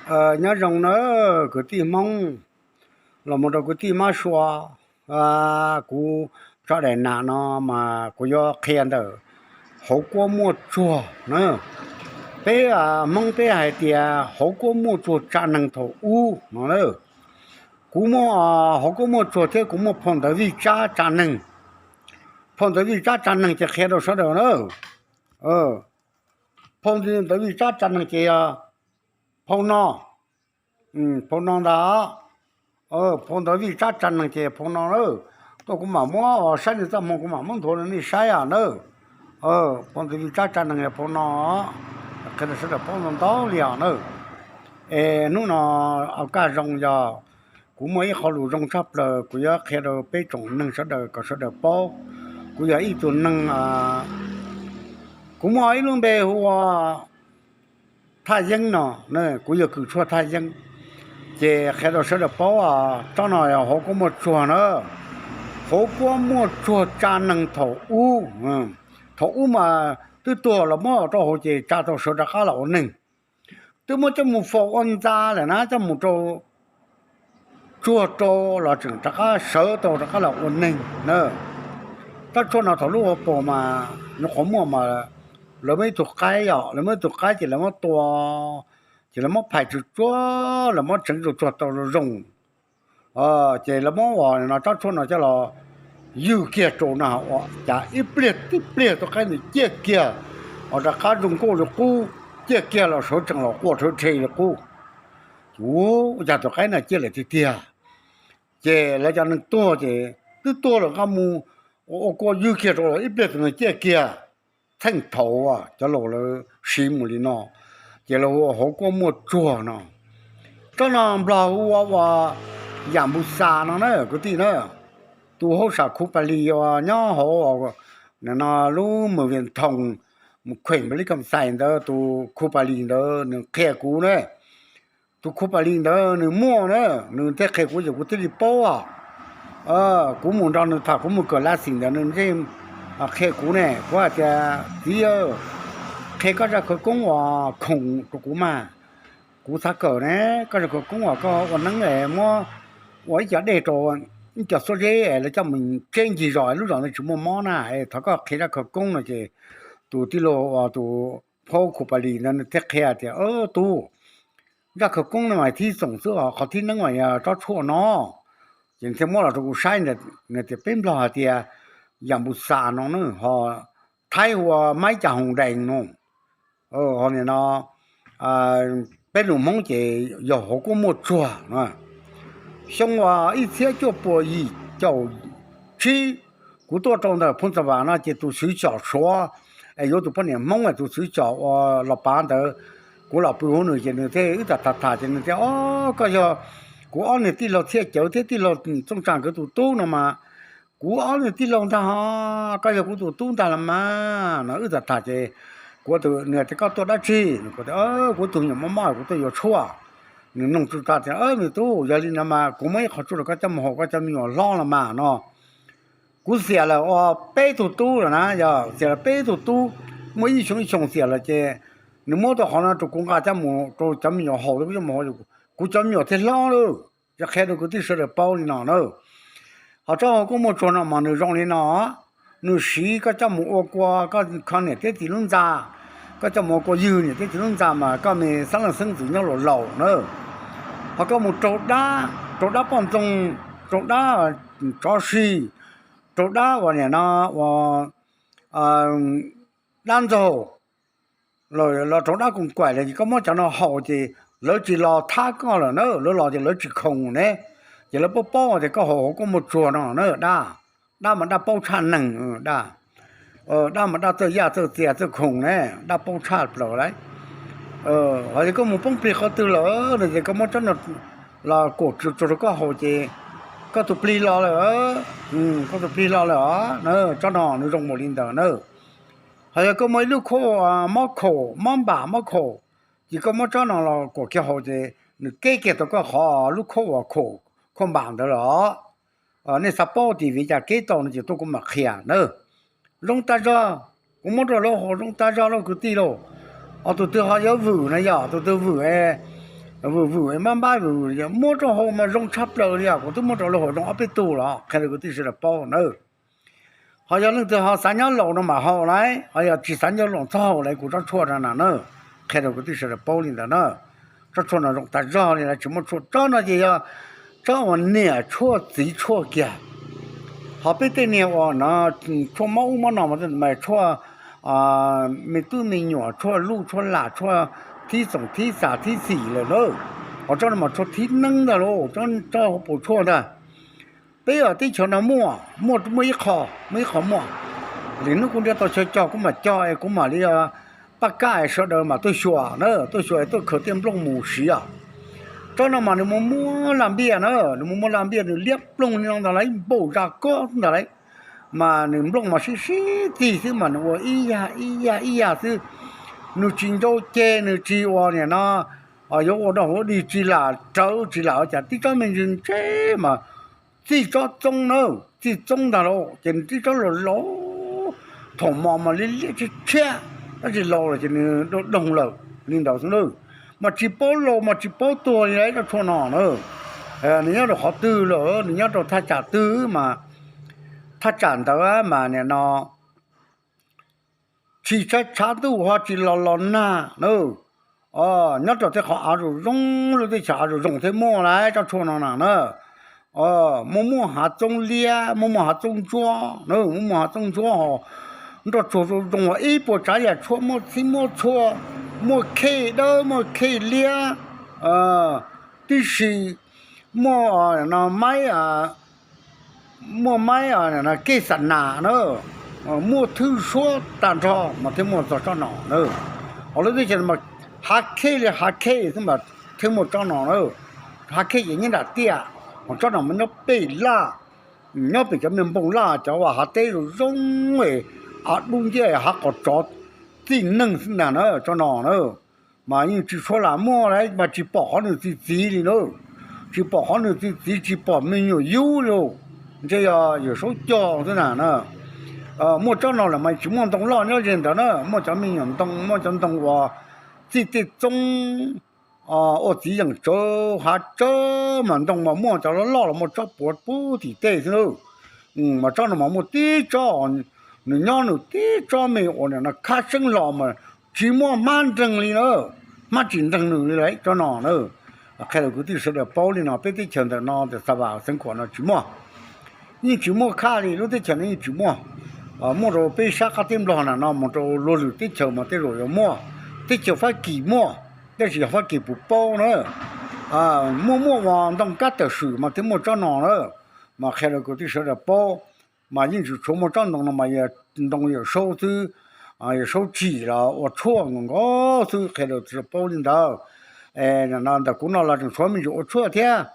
Nyob zoo na kwv tij Hmoob, los mus rau kwv tij mab sua. Kuv tso daim nam no mas kuv yuav qhia ntawm hauv kuab muaj tsuag na. Peb Hmoob peb hais tias hauv kuab muaj tsuag tsa neeg thaum ub no na. Kuv muaj hauv kuab muaj tsuag thiab kuv muaj phau ntawv vij tsab tsa neeg. Phau ntawv vij tsab tsa neeg ces qhia rau sawv daws na. Phau ntawv vij tsab tsa neeg ces yog phau no, phau no ntag. Phau ntawv vij tsab tsa neeg ces phau no na. Tuaj kuv mam muab saib nws txoj hmoo, kuv mam muab nthuav rau nej saib na. Phau ntawv vij tsab tsa neeg yog phau no, qhia rau sawv daws paub ntau ntau li os na. Es hnub no au kaj zoo yog kuv muaj ib qho lus zoo tshaj plaws kuv yuav qhia rau peb tsoom neeg sawv daws kom sawv daws paub. Kuv yog ib tug neeg, kuv muaj ib lub npe hu ua Thaj Yeeb no, kuv yog kws tshuaj Thaj Yeeb. Ces qhia rau sawv daws paub, tsob no yog hauv kuab muaj tsuag na. Hauv kuab muaj tsuag tsa neeg thaum ub. Thaum ub mas twb tuag los muab rau hauv ces tsa tau sawv rov qab los ua neeg. Twb muab coj mus faus ua ntxa lawm na, coj mus rau tsuag rau los tseem rov qab sawv tau rov qab los ua neeg na. Tsob tshuaj no thaum lub ua pog mas nyuam qhuav muaj mas lawv muaj ib tug qaib os, lawv muaj ib tug qaib ces lawv muab tua, ces lawv muab phais tsw tsuag, lawv muab tseev rau tsuag tau zoo. Ces lawv muab ua no tsob tshuaj no coj los ywg kiag rau no ua cas ib pliag tib pliag tus qaib ntawd ciaj kiag, ua rov qab zoo nkauj li qub, ciaj kiag los sawv tsees los quaj rhawv rhe li qub. Ua cas tus qaib no ciaj lawm tiag tiag. Ces lawv cov neeg tuag ces twb tuag lawm nqa mus ua kua ywg kiag rau los ib pliag tus no ciaj kiag. Txheej thaum cov laus lawv siv mus li no, ces lawv hu ua hauv kuab muaj tsuag no. Tsob no nplog hu ua ua yam npu xas no na kwv tij na. Tus hauj sam khu pas lis uas nyob hauv no lub Mws Vias Thoos, mus khuem npa li kam xais ntawd tus khu pas lis ntawd nws qhia kuv na. Tus khu pas lis ntawd nws muaj na, nws thiaj qhia kuv ces kuv thiaj li paub. Kuv mus nrog nws tham, kuv mus kawm lab xim ntawd nws thiaj qhia kuv ne. Kuv hais tias txiv, qhia koj zaj khawv koob uas khoom rau kuv mas. Kuv xav kawm ne, koj zaj khawv koob uas koj ua neeb es muab ua ib co dej rau ib co xuab zeb es lawv coj mus tseb ncig zos, lub zos ntawd tsis muaj mob na, es thov koj qhia zaj khawv koob no ces tus tij laug uas tus phauj khu pas lis ntawd nws thiaj qhia tias, tub, zaj khawv koob no mas thib xoom xwb os, qhov thib neeb mas yog tsob tshuaj no. Ces nws thiaj muab los rau kuv saib, nws tias peb nplog hais tias yam npu xas no na, ho thaib hu ua maib cas hoos dees no. Ho nim no peb lus Hmoob ces yog hauv kuab muaj tsuag no. Xyoo uas ib txhiab cuaj puas yim caum tsib, kuv tuaj rau ntawm Phooj Xa Vam no ces tus xwv xyom Suav es yuav tus poj niam Hmoob es tus xwv xyom uas los pav ntawd, kuv los pw hauv nws ces nws thiaj wb tham tham tham ces nws thiaj, o, koj yog kuv ob niag tij laug Txhiaj Cawv thiab tij laug Txooj Tsaa nkawd tus tub no mas. Kuv ob niag tij laug ntag ho, koj yog kuv tus tub ntag los mas no. Wb tham tham ces kuv tus nws tias koj tuaj dab tsi? Kuv tias kuv tus me nyuam mob mob kuv tuaj yuav tshuaj. Nws nug tsuj tsa tias, me tub, yog li no mas kuv muab ib qho tshuaj rau koj coj mus haus koj cov me nyuam hlob los mas no. Kuv xiam lawm ua peb tug tub lawm na, yog xiam lawm peb tug tub, muaj ib xyoo ib xyoo xiam lawm ces nws muab tau qhov no rau kuv nqa coj mus rau cov me nyuam haus, kuv cov me nyuam thiaj hlob lawm. Yog qhia rau kwv tij sawv daws paub li no na. Ho tsob hauv kuab muaj tsuag no mas nws zoo li no, nws siv koj coj mus ua kua koj kho niam thiab txiv lub ntxa, koj coj mus ua kua ywg niam thiab txiv lub ntxa mas koj me xab leej xeeb ntxwv nyob laus laus na. Ho koj mus raug dab, raug dab poj ntxoog, raug dab tsov si, raug dab uas nim no ua dab ntxaug los raug dab koom kuaim los ces koj muab cov no haus ces lawv tsis los thab koj lawm na, lawv los ces lawv tsis khoom ne. Ces lawv paub paub tias koj haus hauv kuab muaj tsuag no na dab. Dab mas dab paub tshaj neeg, dab, dab mas dab txawj yaj txawj txias txawj khoom ne, dab paub tshaj plaws lauj. Ho yog koj mus poob plig qhov twg lawm no ces koj muab tsob no los kuam tsuag rau koj haus ces koj tus plig los lawm, koj tus plig los lawm os. Tsob no nws zoo npaum li ntawd na. Ho yog koj muaj ib lub khuab mob khaum mob npam mob khaum, ces koj muab tsob no los kuam kiag haus ces nws keb kiag tau koj qhov lub khuab uas khaum npam ntawd los. Nej xav paub tias vim cas keb tau no ces tuaj kuv mam qhia na. Zoo tag zog, kuv muab rau lawv haus zoo tag zog lauj kwv tij lauj. Ho tus twg ho yuav vwm na, yog tus twg vwm es vwm vwm es npab npab vwm vwm, muab rau haus mas zoo tshaj plaws li os. Kuv twb muab rau lawv haus zoo ob peb tug los qhia rau kwv tij sawv daws paub na. Ho yog leej twg ho xav nyob laus no mas haus lawm, ho yog tsis xav nyob laus txhob haus lawm, kuv tsob tshuaj no na. Qhia rau kwv tij sawv daws paub li ntawd na. Tsob tshuaj no zoo tas zog li lawm, tsis muaj tshuaj, tsob no ces yog tsob uas niam tshuaj txiv tshuaj kiag. Ho peb tej niag uas no tshuaj mob ub mob no mas tshuaj me tub me nyuam, tshuaj luj tshuaj lam, tshuaj thib xoom thib xas thib xim lawm na. Ho tsob no mas tshuaj thib neeb ntag lauj, tsob hauv paus tshuaj ntag. Peb teb chaws no muaj, muaj muaj ib qho, muaj ib qho muaj. Lwm hnub kuv nrhiav tau chaw cog kuv mam cog es kuv mam li pab kab es sawv daws mam tuaj xyuas na, tuaj xyuas es tuaj khaws tej nplooj mus siv os. Tsob no mas nws muaj muaj laj npiaj na, nws muaj muaj laj npiaj, nws liab ploog li no ntag lauj, npaum zaj kob ntag lauj. Mas nws nplooj mas sib sib txig xwb mas nws ua ib yam ib yam ib yam xwb. Nws tsis ncau ceg, nws tsis ua niam no yuav ua dog ua dig, tsis lam rawv tsis lam ua cas, tib tsob me ntsis ntseb mas txij tsob txoob na, txij txoob ntag lauj, ces tib tsob laus laus, thaum mos mas liab liab tshiab tshiab, tab sis laus lawm ces nws doog doog lawm li ntawd xwb na. Mas tsis paub laus mas tsis paub tuag li tsob tshuaj no na. Nws nyob rau qhov twg lawm, nws nyob rau thaj tsam twg mas thaj tsam ntawd mas niam no tsis tshav tshav ntuj ho tsis los los nag na. Nyob rau tej qhov av zoo zoo, lub teb chaws av zoo zoo thiaj muaj lauj tsob tshuaj no na na. Muaj muaj hav txoob liab, muaj muaj hav txoob ntsuab na, muaj muaj hav txoob ntsuab ho nroj tsuag zoo zoo, ib puas tsav yam tshuaj, muaj txhib muaj txhua, muaj khej dawb muaj khej liab, tib si muaj no maib, muaj maib kej xa nas na, muaj thwj suab tag nrho mas thiaj muaj txog tsob no na. Ho lub teb chaws no mas hav khej li hav khej xwb mas thiaj muaj tsob no na. Hav khej ces nyob nram tiaj, ho tsob no mas nyob pem laj, nyob pem cov me npoog laj, cov uas hav teb zoo zoo, av dub nciab, hav qos tsov txij neeg xwb ntag na tsob no na. Mas yeej tsis tshua lam muaj lauj, mas tsis pom qhov nws txi txiv li na. Tsis pom qhov nws txi txiv, tsis pom me nyuam yub li. Ntshe yog Yawm Saub cog xwb na na. Muaj tsob no lawm mas tsis muaj ntoo loj nyob ze ntawd na, muaj cov me nyuam ntoo, muaj cov ntoo uas txij tej txoob ua txiv yeem tsawv hav tsawv mas ntoo mas muaj cov loj loj los muaj tsob puav puag tim tej xwb na. Mas tsob no mas muaj tib tsob, nws nyob nws tib tsob me uas nim no khab seeb hlo mas tsis muaj hmab nreeg li na, hmab tsis nreeg nws li lauj tsob no na. Qhia rau kwv tij sawv daws paub li no, peb teb chaws ntawm no ntawm Xa Vam Xeev Khuam no tsis muaj. Yeej tsis muaj khaj li, lub teb chaws no yeej tsis muaj. Muaj rau peb sab qab teb Nplog na no, mus rau luag lwm teb chaws mas tej zaum yuav muaj, teb chaws Fab Kis muaj, tab sis yog Fab Kis puas paub na. Muaj muaj uas ntoo kab tawm swm mas thiaj muaj tsob no na. Mas qhia rau kwv tij sawv daws paub, mas yeej tsis tshuav muaj tsob ntoo no mas yog ntoo Yawm Saub xwb. Yawm Saub tsim los ua tshuaj nkaus nkaus xwb, qhia rau paub li ntawd. No ntawm kuv no los tseem tshuav me ntsis ua tshuaj thiab.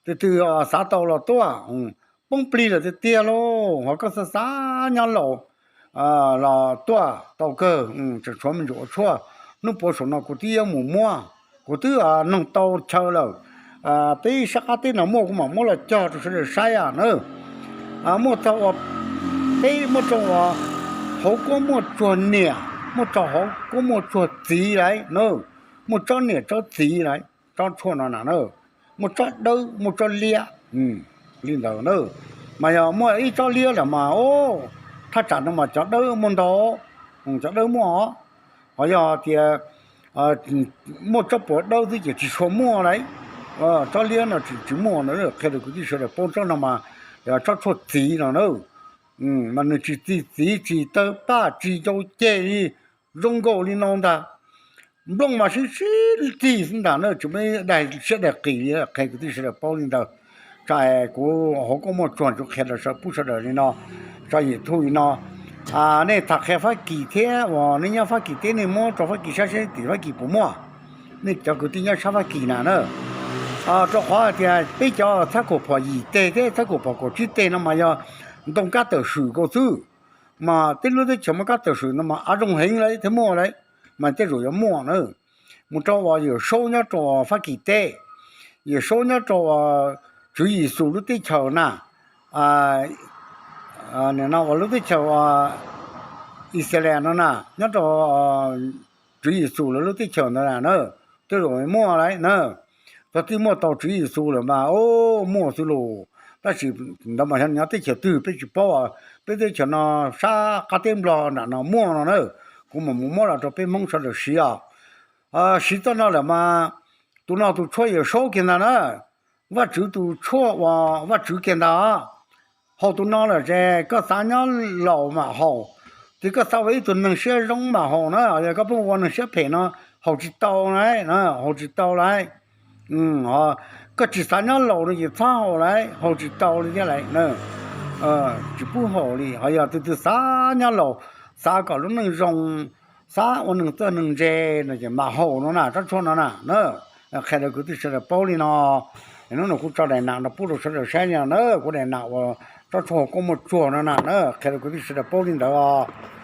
Tus twg xav tau los tuaj, poob plig lawm tiag tiag lauj, ho koj xav xav nyob laus los tuaj tau kawg, tseem tshuav me ntsis ua tshuaj. Hnub puav saum no kuv twb yuav mus muab, kuv twb noog tau chaw lawm. Peb sab qab teb no muaj kuv mam muab los cog rau sawv daws saib na. Muaj txog uas peb muaj rau uas hauv kuab muaj tsuag niam, muaj txog hauv kuab muaj tsuag txiv lauj na. Muaj tsob niam tsob txiv lauj, tsob tshuaj no na na. Muaj tsob dawb muaj tsob liab li ntawd na. Mas yog muaj ib tsob liab lawm mas, thaj tsam no mas cov dawb muaj ntau, cov dawb muaj os. Ho yog tias muaj tsob puav dawb xwb ces tsis tshua muaj lauj. Tsob liab no tsis muaj na, qhia rau kwv tij sawv daws paub tsob no mas yog tsob tshuaj txiv no na. Mas nws tsis txi txiv, tsis tawg paj, tsis ncau ceg li, zoo nkaus li no ntag. Nplooj mas sib sib txig xwb ntag na, tsis muaj daig siab daig qis li, qhia kwv tij sawv daws paub li ntawd. Tso kuv hauv kuab muaj tsuag tsuas qhia rau pub sawv daws li no, tso YouTube li no. Nej tham qhia Fab Kis thiab uas nej nyob Fab Kis teb nej muab rau Fab Kis saib seb tim Fab Kis puas muaj, nej cov kwv tij nyob sab Fab Kis na na. Rau qhov hais tias peb cov txhab kaum phom yim teg thiab txhab kaum phom kaum tsib teg no mas yog ntoo kab tawm swm nkaus xwb. Mas tib lub teb chaws muaj kab tawm swm no mas av zoo heev lauj thiaj muaj lauj, mas tej zaum yuav muaj na. Mus rau uas Yawm Saub nyob rau Fab Kis teb, Yawm Saub nyob rau uas Tswv Yexus lub teb chaws na, nim no uas lub teb chaws Ixayees no na, nyob rau Tswv Yexus lawv lub teb chaws ntawd na, tej zaum muaj lawm na. Txog twb muaj tau Tswv Yexus lawm mas o, muaj xwb lauj. Tab sis ntawd mas xyov nyob teb chaws twg peb tsis paub, peb teb chaws no sab qab teb Nplog nram no muaj no na. Kuv mam mus muab los rau peb Hmoob sawv daws siv os. Siv txoj no lawm mas tus no tus tshuaj Yawm Saub kiag ntag na. Vajtswv tus tshuaj uas Vajtswv kiag ntag. Haus tus no lawm ces koj xav nyob laus mam haus, ces koj xav ua ib tug neeg siab zoo mam haus na. Yog koj pheej ua neeg siab phem no, haus tsis tau lawm, haus tsis tau lawm. Koj tsis xav nyob laus no ces txhob haus lawm, haus tsis tau li thiab lawm. Tsis pub haus li. Ho yog tus twg xav nyob laus, xav kom lub neej zoo, xav ua neeg txawj neeg ntse no ces mam haus no na, tsob tshuaj no na. Qhia rau kwv tij sawv daws paub li no. Hnub no kuv tso daim nam no pub rau sawv daws saib li no na, kuv daim nam uas tsob tshuaj koob muaj tsuag no na, qhia rau kwv tij sawv daws paub li ntawd os.